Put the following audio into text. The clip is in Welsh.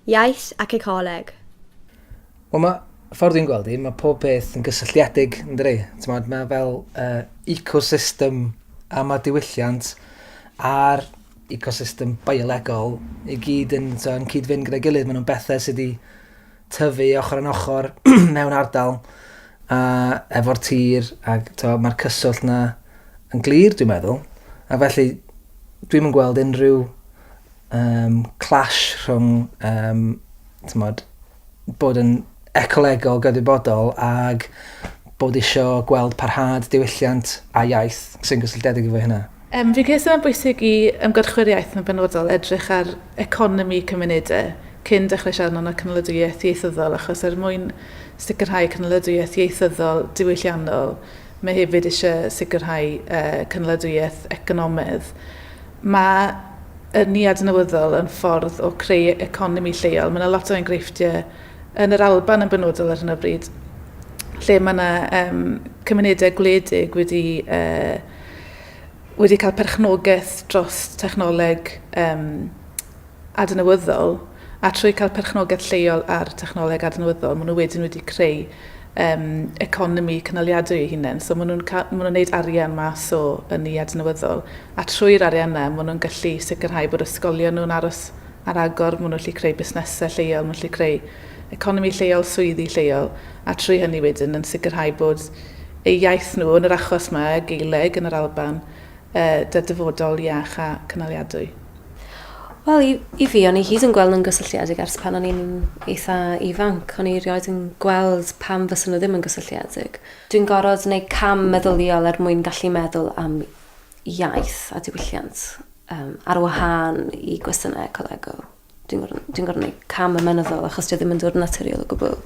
Iaith ac ecoleg. Wel ma' y ffordd dwi'n gweld hi ma' pob peth yn gysylltiedig yndydi? T'mod ma' fel ecosystem a ma' diwylliant a'r ecosystem biolegol i gyd yn t'o' yn cyd-fynd gyda'i gilydd ma' nw'n bethe sy 'di tyfu ochr yn ochr mewn ardal a efo'r tir ag t'o' ma'r cyswllt 'na yn glir dwi'n meddwl a felly dwi'm yn gweld unrhyw yym clash rhwng yym t'mod bod yn ecolegol gydwybodol ag bod isio gweld parhad diwylliant a iaith sy'n gysylltiedig efo hynna. Fi'n credu sydd yn bwysig i ymgyrchwyr iaith yn benodol edrych ar economi cymunedau cyn dechrau siarad am y cynaladwyaeth ieithyddol, achos er mwyn sicrhau cynaladwyaeth ieithyddol diwylliannol, mae hefyd eisiau sicrhau cynaladwyaeth economaidd. Mae ynni adnewyddol yn ffordd o creu economi lleol. Mae yna lot o enghreifftiau yn yr Alban yn benodol ar hyn o bryd, lle mae yna cymunedau gwledig wedi cael perchnogaeth dros technoleg adnewyddol, a trwy cael perchnogaeth lleol ar technoleg adnewyddol, maen nhw wedyn wedi creu economi cynaliadwy eu hunain. So maen nhw'n ma nhw'n neud arian mas o ynni adnewyddol, a trwy'r arian yna, maen nhw'n gallu sicrhau bod ysgolion nhw'n aros ar agor, maen nhw'n gallu creu busnesau lleol, maen nhw'n gallu creu economi lleol, swyddi lleol, a trwy hynny wedyn yn sicrhau bod eu iaith nhw, yn yr achos yma, Gaeleg yn yr Alban, 'da dyfodol iach a cynaliadwy. Wel, i fi, o'n i hyd yn gweld nhw'n gysylltiedig ers pan o'n i'n eitha ifanc. O'n i erioed yn gweld pam fysen nhw ddim yn gysylltiedig. Dwi'n gorfod gwneud cam meddyliol er mwyn gallu meddwl am iaith a diwylliant ar wahân i gwestiynau ecolegol. Dwi'n gorfod gwneud cam ymenyddol achos dio ddim yn dod yn naturiol o gwbl.